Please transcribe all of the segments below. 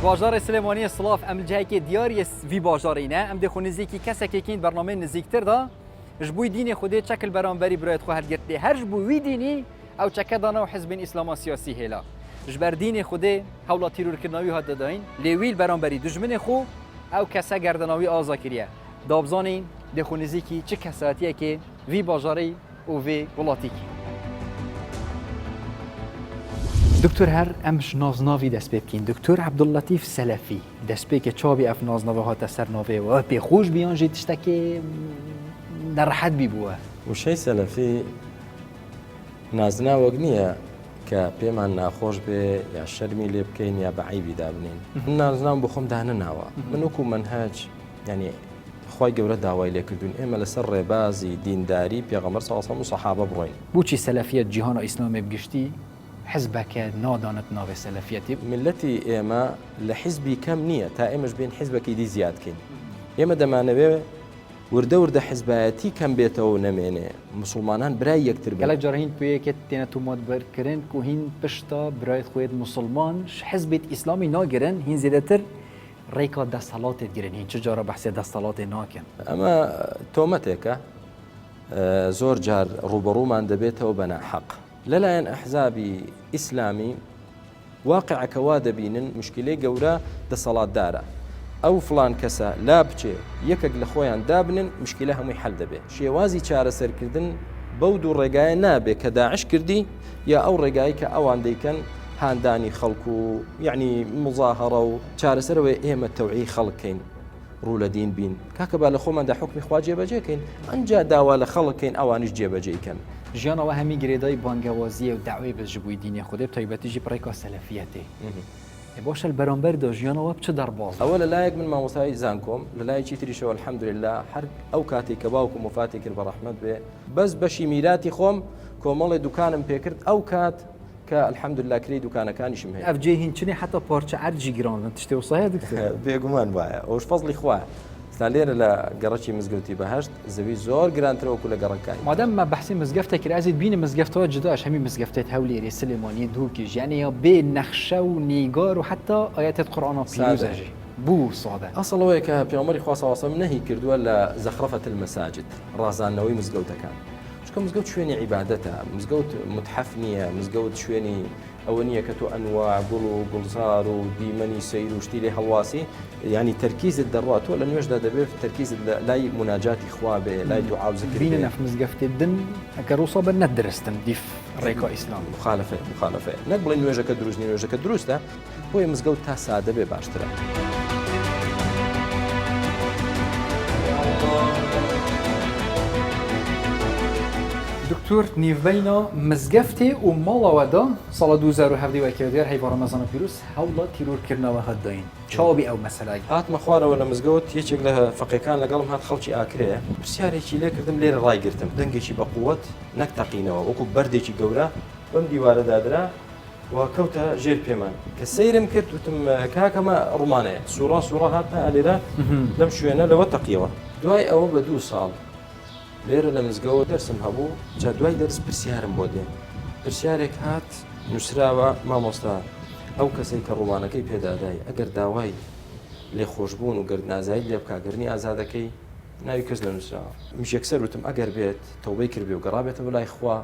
Bajarê Silêmaniyê silav em li cihekê diyar yê vî bajarî ne. Em dê xwe nêzîkî kesekê kîn bernameyê nêzîktir de ji bo dînê Xwedê çek li beramberî birayê xwe helgirtê. Her ji bo wî dînî ew çeke dana û hizbên îslama siyasî hêla. Ji ber dînê Xwedê hewla tîrorkirina wî hate dayîn lê wî li beramberî dijminê xwe ew kese gerdana wî aza kiriye. Da bizanîn dê xwe nêzîkî çi kesayetiyekê vî bajarî û vê welatî kî. Doktor her em ji naznavî dest pê bikîn. Doktor Ebdulletîf Selefî destpêkê çawa bî ev naznave hate ser navê we pê xweş bî yan jî tiştekê nerehet bî bû we? Wişey Selefî naznawek niye کە پێمان ناخۆش بێ یا شەرمی لێ بکەین یا بە عەیبی دابنێین. من نازناوم بۆ خۆم دانەناوە. من وەکوو مەنهەج یانی خوای گەورە داوای لێ کردوین ئێمە لەسەر ڕێبازی دینداری پێغەمبەر صلی اللە علیه و سلم و سەحابە بڕۆین. بۆچی سەلەفیەت جیهانا ئیسلامێ بگشتی حزبەکە نادانت ناوێ سەلەفیەتێ؟ میللەتی ئێمە لە حزبی کەم نییە تا ئێمەش بێین حزبەکی دی زیاد کەین. ئێمە دەمانەوێ وردە وردە حزبایەتی کەم بێتەوە و نەمێنێ، موسڵمانان برای یەکتر بن. گەلەک جار هین پێیەکێت تێنە تۆمەتبار کرن کو هین پشتا برایت خوێت موسڵمان ژ حزبێت ئیسلامی ناگرن هین زێدەتر ڕێکا دەسەڵاتێت گرن هین چ جارە بەحسێ دەسەڵاتێ ناکەن. ئەمە تۆمەتێکە زۆر جار ڕووبەڕوومان دەبێتەوە بە ناحەق لەلایەن ئەحزابی ئیسلامی. واقعەکە وا دەبینن مشکیلەی گەورە دەسەڵاتدارە ئەو فڵان کەسە لابچێ یەکەک لە خۆیان دابنن مشکیلە هەمووی حەل دەبێ شێوازی چارەسەرکردن بەو دوو ڕێگایە نابێ کە داعش کردی یا ئەو ڕێگای کە ئەوان دەیکەن هاندانی خەڵک و یعنی مزاهەڕە و چارەسەرەوەی ئێمە تەوعی خەڵکەین ڕوو لە دین بین کاکە با لە خۆماندا حوکمی خوا جێبەجێ کەین ئەنجا داوا لە خەڵک کەین ئەوانیش جێبەجێی کەن. ژیانەوە هەمی گرێدای بانگەوازیە و دەعوەی بەس ژ بووی دینێ خودێ بتایبەتی ژی پڕێکا سەلەفیەتێ ئێ باشە لەبەرامبەر دا ژیانەوە بچ دەرباز ئەوە لە لایەک من مامۆستای زانکۆم لە لایەکی تریشەوە الحمدللە هەر ئەو کاتێک کە باوکم وەفاتی کرد بە ڕەحمەت بێ بەس بەشی میراتی خۆم کۆمەڵێ دوکانم پێکرد ئەو کات کە الحمدللە کرێی دوکانەکانیشم هەیە. ئەڤ جێ هین چنێ حەتا پارچە عەرد ژی گران بن تشتێ وسا هەیە دکتۆر؟ بێگومان وایە ئەوش فەزڵی خوایە. ئێستا لێرە لە گەڕەکی مزگەوتی بەهەشت زەوی زۆر گرانترە وەکو لە گەڕەکانی تر. مادەم مە بەحسی مزگەفتە کرد ئەزیت بینە مزگەفتەوە جداش هەمی مزگەفتێت هەولێرێ سلێمانیێ دهۆکێ ژی یەعنی یا بێ نەخشە و نیگار و حەتا ئایەتێت قورئانا پیرۆزە سادە. ژی بوو سادە. ئەسڵ ئەوەیە کە پێغەمبەری خوا صلی اللە علیە وسلم نەهی کردووە لە زخرفە المساجد ڕازاندنەوەی مزگەوتەکان. چونکە مزگەوت شوێنی عیبادەتە، مزگەوت متحەف نییە، مزگەوت شوێنی ئەوە نییە کە تۆ ئەنوا گوڵ و گوڵزار و دیمەنی سەیر و شتی لێ هەڵواسی، یانی تەرکیزت دەڕوا، تۆ لە نوێژدا دەبێت تەرکیزت لە لای موناجاتی خوا بێ، لای دوعا و زکر بێ. بینن ئەف مزگەفتێ دن ئەگەر وسا بن نەدرستن دیف ڕێکا ئیسلام. مخالەفەیە، مخالەفەیە. نەک بڵێین نوێژەکە دروست نییە، نوێژەکە دروستە، بۆیە مزگەوت تا سادە بێ باشترە. دکتۆر نیڤەینا مزگەفتێ و ماڵەوەدا ساڵە 2017 وەکێ دیار هەیڤا ڕەمەزانە پیرۆز هەوڵە تیرۆرکردنەوە هات داین چاوە بی ئەو مەسەلە. هاتمە خوارەوە لە مزگەوت یەکێک لە فەقێکان لەگەڵم هات خەڵکی ئاکرێیە پرسیارێکی لێ کردم لێرە ڕایگرتم دەنگێکی بە قوەت نەک تەقینەوە وەکو بەردێکی گەورە بەم دیوارە دادرا و کەوتە ژێر پێمان کە سەیرم کرد وتم کاک ئەمە ڕومانەیە سوڕا سوڕا هاتە ئەلێرە لەم شوێنە لەوە تەقیەوە دوای ئەوە بە دوو ساڵ لێرە لە مزگەوە دەرسم هەبوو جا دوای دەرس پرسیارم بۆ دێ پرسیارێک هات نووسراوە مامۆستا ئەو کەسەی کە ڕومانەکەی پێدادای ئەگەر داوای لێخۆشبوون و گەردنازایت لێ بکا گەرنی ئازادەکەی ناوی کەس نەنووسراوە منیش یەکسەر وتم ئەگەر بێت تەوبەی کردبێ و گەڕابێتەوە لای خوا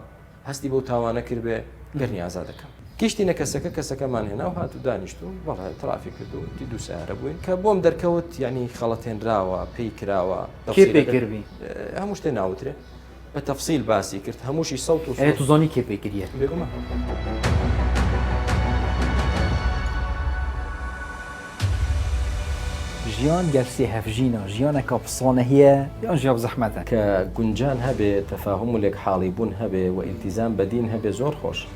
هەستی بەو تاوانە کردبێ گەرنی ئازاد دەکەم. گەشتینە کەسەکە کەسەکەمان هێنا و هات و دانیشت و بەڵێ ترافی کرد و وتی دوو سەیارە بووین کە بۆم دەرکەوت یعنی خەڵەتێنراوە پێی کراوە کێ پێی کردبی؟ هەموو شتێ ناوترێ بە تەفسیل باسی کرد هەمووشی سەوت و ئەرێ تو زانی کێ پێی کردیە؟ بێگومان. ژیان گەل سێ هەڤژینە، ژیانەکە پسانەهیە یان ژیاب زەحمەتە؟ کە گونجان هەبێ، تەفاهوم و لێک حاڵی بوون هەبێ و ئیلتیزام بە دین هەبێ زۆر خۆشە.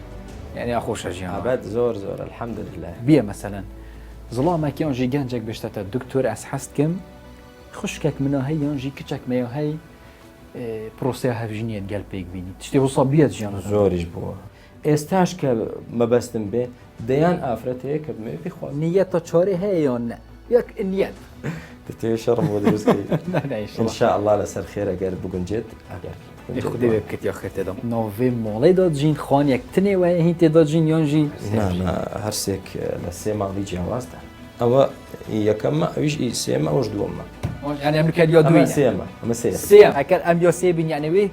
یانی ئاخۆشە ژیان. ئەبەد زۆر زۆر الحمدللە. بیە مەسەلەن زڵامەک یان ژی گەنجەک بێشتەتە دکتۆر ئەز حەز دکەم خوشکەک منا هەی یان ژی کچەک مەیا هەی پرۆسەیا هەڤژینیەت گەل پێک بینی تشتێ وسا بیەت ژیان زۆریش بووە. ئێستاش کە مەبەستم بێ دەیان ئافرەت هەیە کە بمەوێ بیخوازم. نیەتە چارەی هەیە یان نە؟ یەک نیەت. دەتەوێ شەڕم بۆ دروست کەی؟ نا نا ئیشەڵا. ان شاء اللە لەسەر خێر ئەگەر بگونجێت ئەگەر ئێ خودێ وێ بکەت یا خێر تێدا ناڤێ ماڵێ دا دژین خانیەک تنێ وەیە هین تێدا دژین یان ژی نا نا هەرسێک لە سێ ماڵی جیاوازدا. ئەوە یەکەمە ئەویش ئی سێمە ئەوش دووەمە. یعنی ئەم کەلیۆ دووی سێمە ئەمە سێ سێ ئەگەر ئەم یۆ سێ بین یعنی وێ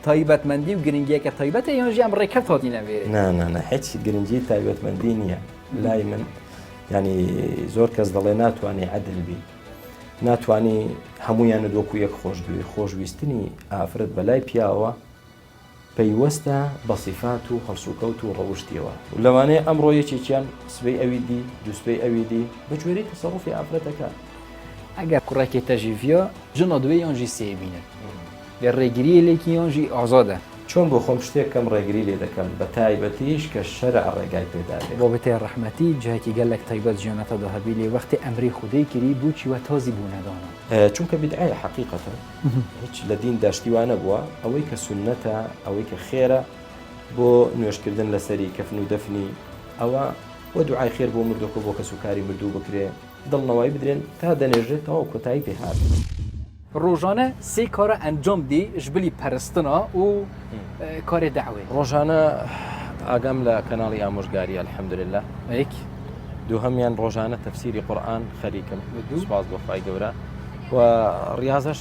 تایبەتمەندی و گرنگیەکە تایبەتە یان ژیان ڕێکەفت هاتینە وێرێ نا نا نا هیچ گرنگی تایبەتمەندی نییە لای من یعنی زۆر کەس دەڵێ ناتوانێ عەدل بی ناتوانی هەمویانت وەکو یەک خۆش بوێ خۆشویستنی ئافرەت بەلای پیاوە پەیوەستە بە سیفات و هەڵسوکەوت و ڕەوشتیەوە. لەوانەیە ئەمڕۆ یەکێکیان سبەی ئەوی دی، دووسبەی ئەوی دی، بە گوێرەی تەسەڕوفی ئافرەتەکە. ئەگەر کوڕێکێ تەژی ڤیا ژنا دوێ یان ژی سێ بینن لێ ڕێگریێ لێکی یان ژی ئازادە. چۆن بۆ خۆم شتێک کەم ڕێگری لێ دەکەم بە تایبەتیش کە شەرع ڕێگای پێ دابێ. بابەتێ ڕەحمەتی جهەکی گەلەک تایبەت ژیانەتە دا هەبی لێ وەختێ ئەمری خودێ کری بوچی وە تازی بو نەدانا. چونکە بیدعەیە حەقیقەتەن. هیچ لە دیندا شتی وا نەبووە، ئەوەی کە سوننەتە، ئەوەی کە خێرە بۆ نوێژکردن لەسەری، کەفن و دەفنی، ئەوە وە دوعای خێر بۆ مردووەکە و بۆ کەسوکاری مردوو بکرێ، دڵنەوایی بدرێن تا دەنێژرێت تەواو کۆتایی پێ هات. ڕۆژانە سێ کارە ئەنجام بدی ژبلی پەرستنا و کارێ دەعوێ. ڕۆژانە ئاگام لە کەناڵی ئامۆژگاریە الحمدللە. یەک. دووهەمیان ڕۆژانە تەفسیری قورئان خەریکم سوپاس بۆ خوای گەورە. و ڕیازەش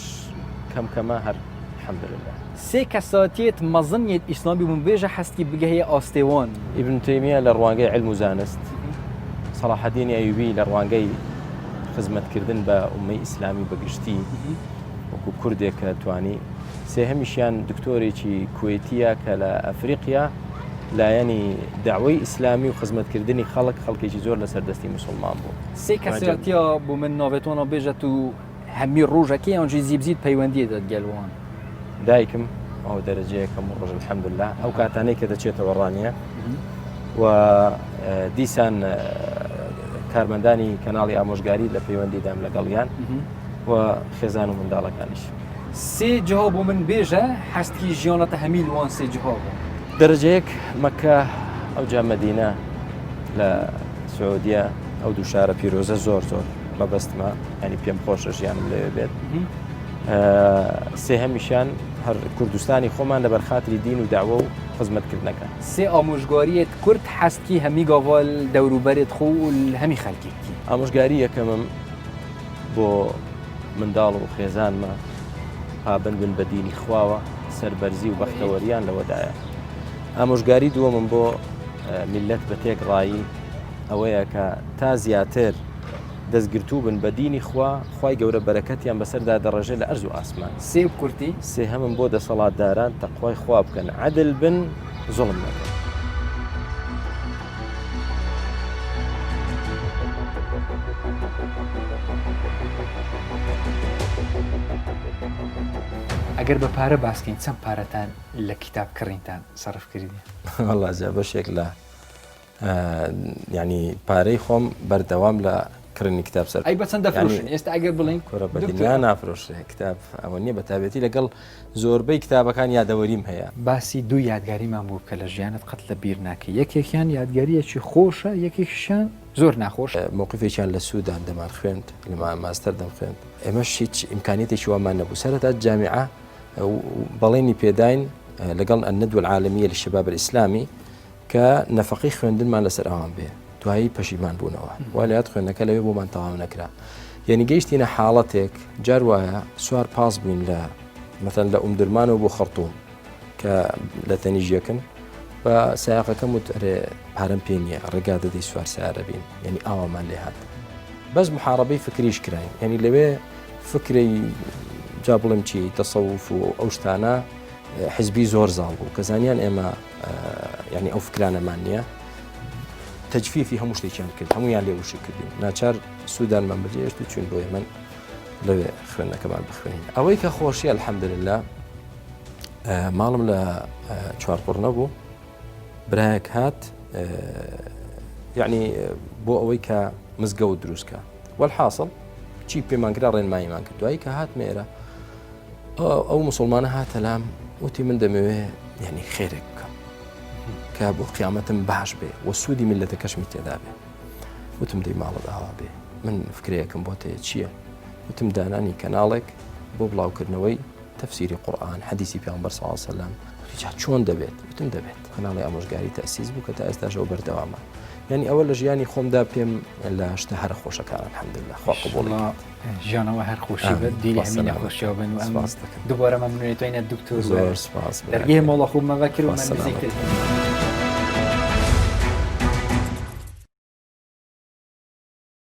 کەم کەمە هەر الحمدللە. سێ کەساتیەت مەزن یەت ئیسلامی بوون بێژە حەسکی بگەهیە ئاستێ وان. ئیبن تەیمیە لە ڕوانگەی عیلم و زانست، سەڵاحەدینی ئەیوبی لە ڕوانگەی خزمەتکردن بە ئوممەی ئیسلامی بە گشتی وەکو کوردێک کە توانی، سێهەمیشیان دکتۆرێکی کوێتیە کە لە ئەفریقیا لایەنی دەعوەی ئیسلامی و خزمەتکردنی خەڵک خەڵکێکی زۆر لەسەر دەستی موسڵمان بوو. سێ کەسایەتیا بۆ من ناوێت وانا بێژە تو هەمی ڕۆژەکێ یان ژی زیبزیت پەیوەندیێ دەت گەل وان. دایکم ئەو دەرەجەیە کەم ڕۆژ الحمدلله ئەو کاتانەی کە دەچێتەوە ڕانیە و دیسان کارمەندانی کەناڵی ئامۆژگاری لە پەیوەندیدام لەگەڵیان و خێزان و منداڵەکانیش. سێ جها بۆ من بێژە حەستکی ژیانەتە هەمی لوان سێ جها بوو. دەرەجە یەک مەکە ئەوجا مەدینە لە سعودیە ئەو دوو شارە پیرۆزە زۆر زۆر مەبەستمە ینی پێم خۆشە ژیانم لەوێ بێت سێهەمیشان هەر کوردستانی خۆمان لە بەرخاتری دین و داوە و خزمەتکردنەکە. سێ ئامۆژگاریت کورد حەستکی هەمی گاڤال دەوروبەرت خۆ و هەمی خەلکی بکی. ئامۆژگاری یەکەمم بۆ منداڵ و خێزانمە پابەند بن بە دینی خواوە سەربەرزی و بەختەوەریان لەوەدایە. ئامۆژگاری دووەمم بۆ میللەت بە تێکڕایی ئەوەیە کە تا زیاتر دەستگرتوو بن بە دینی خوا، خوای گەورە بەرەکەتیان بەسەردا دەڕێژێ لە ئەرز و ئاسمان. سێ کورتی. سێهەمم بۆ دەسەڵاتداران تەقوای خوا بکەن، عەدل بن، زوڵم نەکەن. ئەگەر بە پارە باس کەین چەند پارەتان لە کیتاب کڕینتان سەرف کردیە؟ وەڵا جا بەشێک لە یعنی پارەی خۆم بەردەوام لە کڕینی کتاب سەر ئەی بە چەند دەفرۆشن ئێستا ئەگەر بڵێن کورە بە دنیا نافرۆشرێ کتاب ئەوە نییە بە تابێتی لەگەڵ زۆربەی کتابەکان یادەوەریم هەیە. باسی دوو یادگاریمان بۆ بکە لە ژیانت قەت لە بیر ناکەی یەکێکیان یادگارییەکی خۆشە یەکێکیشیان زۆر ناخۆش. مەوقفێکیان لە سودان دەمان خوێند لە ماستەر دەمخوێند ئێمەش هیچ ئیمکانیەتێکی وامان نەبوو سەرەتا جامیعە بەڵێنی پێداین لەگەڵ الندوە العالمیە للشباب الاسلامی کە نەفەقەی خوێندنمان لەسەر ئەوان بێ دوایی پەشیمان بوونەوە وا لەیاد خوێندنەکە لەوێ بۆمان تەواو نەکرا یعنی گەیشتینە حاڵەتێک جار وایە سوار پاس بووین لە مەتەن لە ئومدرمانەوە بۆ خەرتوم کە لە تەنیژیەکن بە سایقەکەم وت ئەرێ پارەم پێ نییە ڕێگا دەدەی سوار سیارە بین یعنی ئاوامان لێ هات بەس محاربەی فکریش کراین یعنی لەوێ فکرەی جا بڵێم چی تەسەوف و ئەو شتانە حزبی زۆر زاڵ بوو کە زانیان ئێمە یعنی ئەو فکرانەمان نییە تەجفیفی هەموو شتێکیان کرد هەمویان لێ وشی کردین ناچار سوودانمان بەجێهێشت و چوین بۆ یەمەن لەوێ خوێندنەکەمان بخوێنین ئەوەی کە خۆشی الحەمدللە ماڵم لە چوارقوڕ نەبوو برایەک هات یعنی بۆ ئەوەی کە مزگەوت دروستکە وەلحاصل چی پێمان کرا ڕێنماییمان کرد دوایی کە هات مێرە ئەو مسلمانە هاتە لام وتی من دەمەوێ یعنی خێرێک بکەم کە بۆ قیامەتم باش بێ و سوودی میلەتەکەشمی تێدا بێ وتم دەی ماڵت ئاوا بێ من فکرەیەکم بۆ تێ چییە وتم دانانی کەناڵێک بۆ بڵاوکردنەوەی تەفسیری قورئان حەدیسی پێغەمبەر صلی اللە علیە وسلم. جا چۆن دەبێت؟ وتم دەبێت. کەناڵی ئامۆژگاری تەئسیس بوو کە تا ئێستاش ئەو بەردەوامە. یانی ئەوە لە ژیانی خۆمدا پێم لە شتە هەرە خۆشەکان الحمدلله خوا قبوڵی کرد. ژیانەوە هەر خۆشی بێت دیری هەمینە خۆشیەوە بن و ئەم دووبارە مەمنونێتوینە دکتۆر زۆر سپاس دەرگەی ماڵە خۆمە وەکرد و من نزیکتر.